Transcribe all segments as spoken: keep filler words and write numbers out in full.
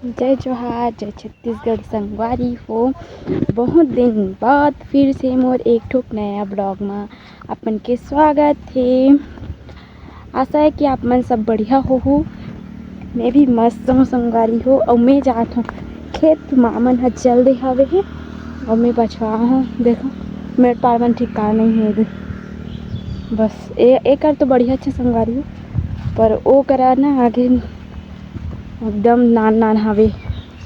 जय जोहार, जय छत्तीसगढ़ संगवारी हो। बहुत दिन बाद फिर से मोर एक ठोक नया vlog मा अपन के स्वागत हे। आशा है कि आप मन सब बढ़िया होहू। मैं भी मस्त हूँ संगवारी हो। अउ मैं जात हूँ खेत, माँ मन ह चल दे हवे हे। अउ मैं पछवा हूँ, देखो मेड़ पार मन ठिकाना नहीं है दे। बस ए, एकर तो बढ़िया अच्छा संगवारी हो, पर ओ करा ना आगे एकदम नान नान हवे,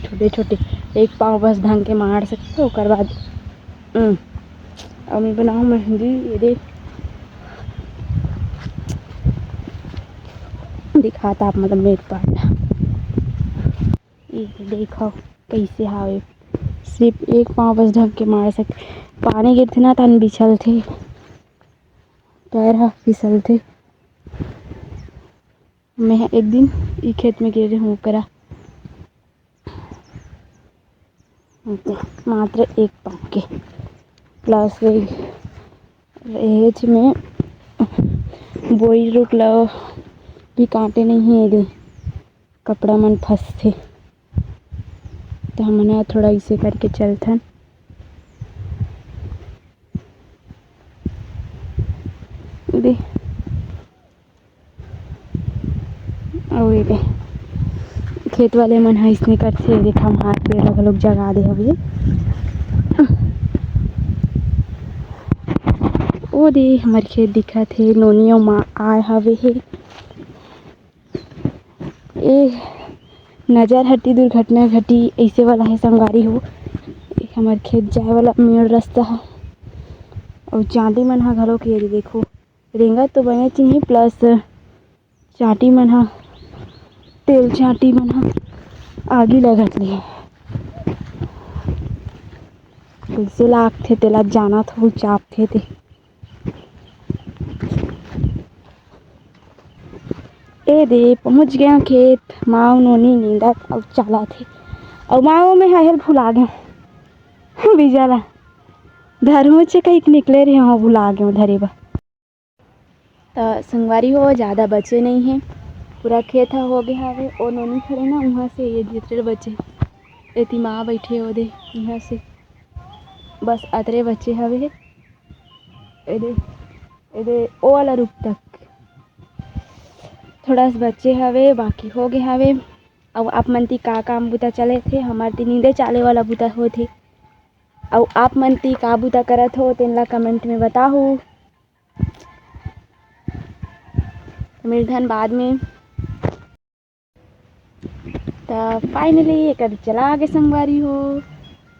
छोटे छोटे, एक पाँव बस ढंग के मार सकते हो। ओकर बाद हम्म, अब मैं बनाऊँ मेहंदी। ये देख, दिखाता आप मतलब मेड़ पार ला। ये देखो कैसे हावे, सिर्फ एक पाँव बस ढंग के मार सकते। पानी गिरथे ना तहन बिछलथे, पैर ह फिसलथे। मैं एक दिन ई खेत में गिरे रहूँ ओकरा, मात्र एक पाँव के। प्लस एज में बोरी रूख ल भी काटे नहीं है दे, कपड़ा मन फंसथे। तो हमन ह थोड़ा इसे करके चलथन। दे अउ ये दे, खेत वाले मन ह अइसने करथे। देख, हम हाथ पैर ला घलोक जगा दे हवे। ओ दे, हमर खेत दिखत हे, नोनी अउ माँ आए हवे हे। ए नजर हटी दुर्घटना घटी, ऐसे वाला है संगवारी हो। ए हमर खेत जाए वाला मेन रास्ता ह। अउ चांटी मन ह घलोक ये दे, देखो, रेंगत तो बने चाहिए, प्लस चांटी मन ह, तेल चांटी मन ह आगी लगत ले। कइसे लागथे तेला जानत हो, चापथे ते। ए दे, पहुँच गया खेत। माँ नोनी नींदत अउ चालत हे। अउ माँ, में हहेल भुला गया बीजा ला। धरहूँ चे कहिक निकले रहे, वहाँ भुला गया धरे बर। त संगवारी हो, ज़्यादा बचे नहीं है, पूरा खेत ह हो गया हवे। ओ नोनी खड़े ना, वहाँ से ये जितरे बचे, एती माँ बैठे ओ दे, यहाँ से बस अतरे बचे हवे। एदे, एदे ओ वाला रूख तक थोड़ा सा बचे हवे, बाकी हो गए हवे। अउ आप मन ती का काम बुता चले थे? हमार ती नींदे चाले वाला बुता होथे। अउ आप मन ती का बुता करत हो, तेन ला comment में बताहू। मिलथन बाद में। त finally एकर चला आगे संगवारी हो।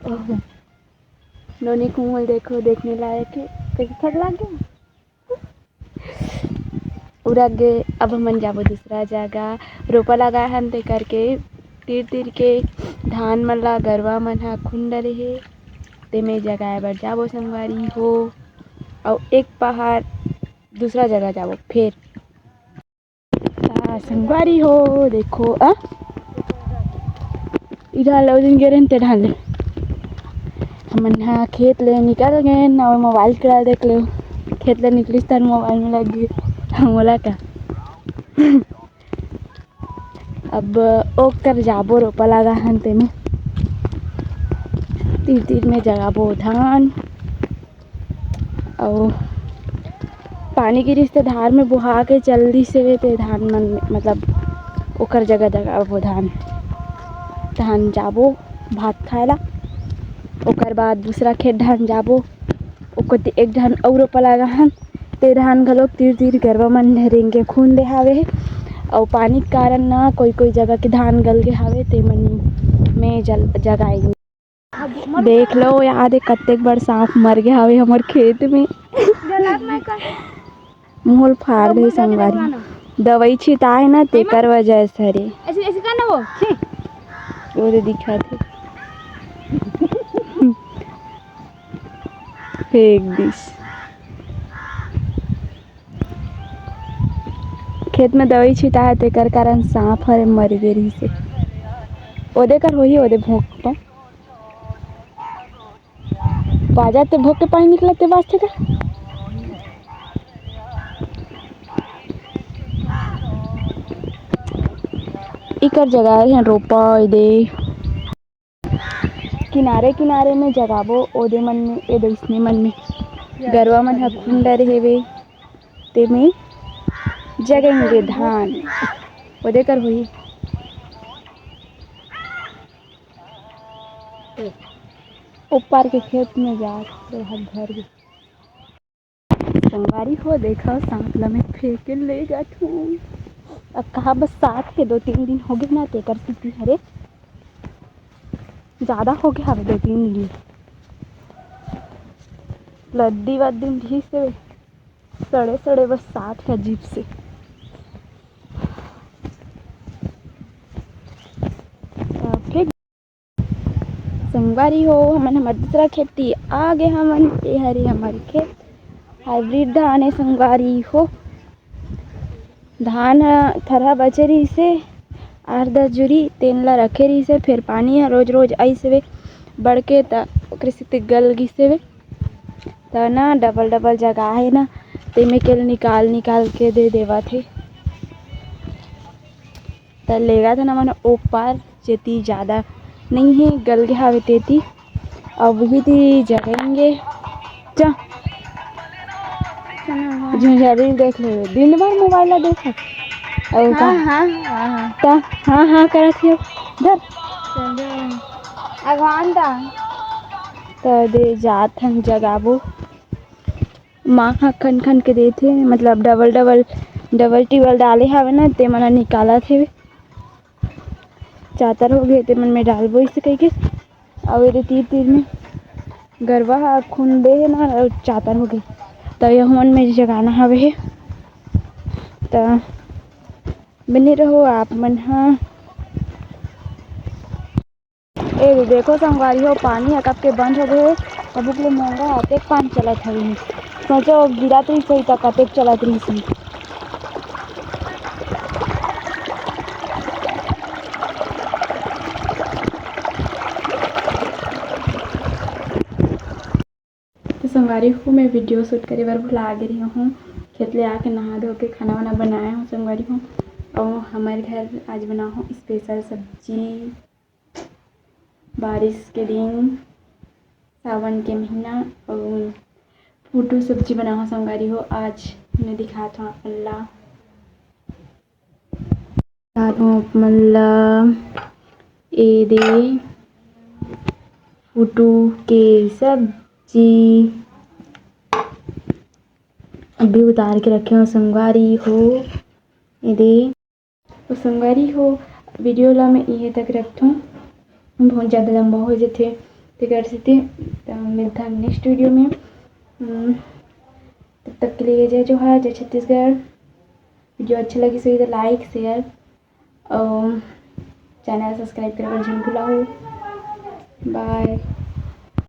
ओह, नोनी कुमल देखो, देखने लायक है। कैसे थक लाग गया? उरक गे। अब हमन जाबो दूसरा जगह, रोपा लगाए हन ते करके तीर तीर के धान मन ला गरवा मन ह खुन डरे हे, तेमे जगाए बर जाबो संगवारी हो। अउ एक पहाड़ दूसरा जगह जाबो फेर। आ, संगवारी हो, देखो, आ, इधर लो दिन गे रहिन ते ढाल ले। हमन हा खेत ले निकल गए, अउ mobile चला देख ले। खेत ले निकलिस तर mobile में लग गए। मोला का? अब ओकर जाबो रोपा लगा हन तेमे। तीर तीर में जगाबो धान। अउ पानी गिरिस ते धार में बोहा के चल दिस हे, ते धान मन, मतलब, ओकर जगह जगाबो धान। धान जाबो भात खाए ला, ओकर बाद दूसरा खेत धान जाबो, ओकर एक धान अउ रोपा लगा हन, ते धान घलोक तीर तीर गरवा मन रेंगे खून दे हावे हे। अउ पानी के कारण ना कोई कोई जगह के धान गल गे हावे, ते मन में जल जगाए। देख लो यार, ये कतेक बड़ सांप मर गया हवे हमर खेत में। मोल फाड़ दे संगवारी। दवाई छिताए ना, तेकर वजह से हरे। ऐसे, ऐसे करना वो। वो दे दिखा थे। फेंक दिस। खेत में दवाई छिताए, तेकर कारण सांप हरे मर गे रहिस हे। ओदे कर होही, ओदे भोंक पर। बाजा ते भोंक के पानी निकलत ते बाजथे का? ई कर जगाए हे रोपा, एदे किनारे किनारे में जगाबो, ओदे मन में, एदे इसने मन में गरवा मन ह खुंडर हेवे, तेमे जगेंगे धान, ओदे कर होही। ओ पार के खेत में जात रहत घर के। संगवारी हो, देखा, सांप ल मैं फेंक के ले जात हूँ। अब कहा बस सात के दो तीन दिन हो गए ना, तेकर सेती हरे ज्यादा हो गया हवे दो तीन दिन। लद्दी वद्दी भी से सड़े सड़े बस सात है अजीब से। अ, फेंक संगवारी हो, हमन हमर दूसरा खेती आ गे हमन। ए हरे हमर खेत, हाइब्रिड धान ए संगवारी हो। धान ह थरहा बचे रहिसे, आठ दस जुरी, तेन ला रखे रहिसे, फेर पानी ह रोज रोज आइस हवे बड़के, त ओकरे सेती गल गिस हवे। त ना डबल डबल जगह हे ना, तेमे के निकाल निकाल के दे देवत हे। त लेगत हन हमन ओ पार, जेती जादा नइ हे, गल गे हावे तेती। अब उही ती जगेंगे। जा, झुंझरी देख ले, दिन भर मोबाइल ला देखत। अउ का? हाँ, हाँ, हाँ, हाँ। त हाँ, हाँ करत हे। धर। चलो। अगवान दा। त दे जात हन जगाबो। माँ ह खन खन के देथे, मतलब डबल डबल, डबल टिबल डाले हावे ना, ते मन ह निकालत हेवे। चातर हो गे, ते मन में डालबो इसे कहिके। अउ एदे तीर तीर में गरवा ह खुंदे हे ना, अउ चातर हो गे, त यहू मन में जगाना हावे हे। त बने रहो आप मन ह। ए दे देखो संगवारी हो, पानी ह कब के बंद हो गए। अभी के मोंगा अतेक पानी चलत हवे। सोचो गिरत रहिस सही त कतेक चलत रहिस। तो संगवारी हो, मैं वीडियो शूट करे बर भुला गे रही हूँ। खेत ले आके नहा धो के खाना वाना बनाया हूँ संगवारी हो। और हमारे घर आज बना हो स्पेशल सब्जी, बारिश के दिन, सावन के महीना, और फूटू सब्जी बना हो संगवारी हो। आज मैं दिखात हूँ आप मन ला, दिखात हूँ आप मन ला, ए दे फूटू के सब्जी अभी उतार के रखे हो संगवारी हो, ए दे। तो संगवारी हो, वीडियो ला मैं इहे तक रखथों, बहुत ज़्यादा लंबा हो जथे, तेकर सेती। त मिलथन नेक्स्ट वीडियो में। हम्म, तब तक के लिए जय जोहार, जय छत्तीसगढ़। वीडियो अच्छा लगिस होही तो लाइक, शेयर और चैनल सब्सक्राइब करे बर झन भुलाहू। बाय।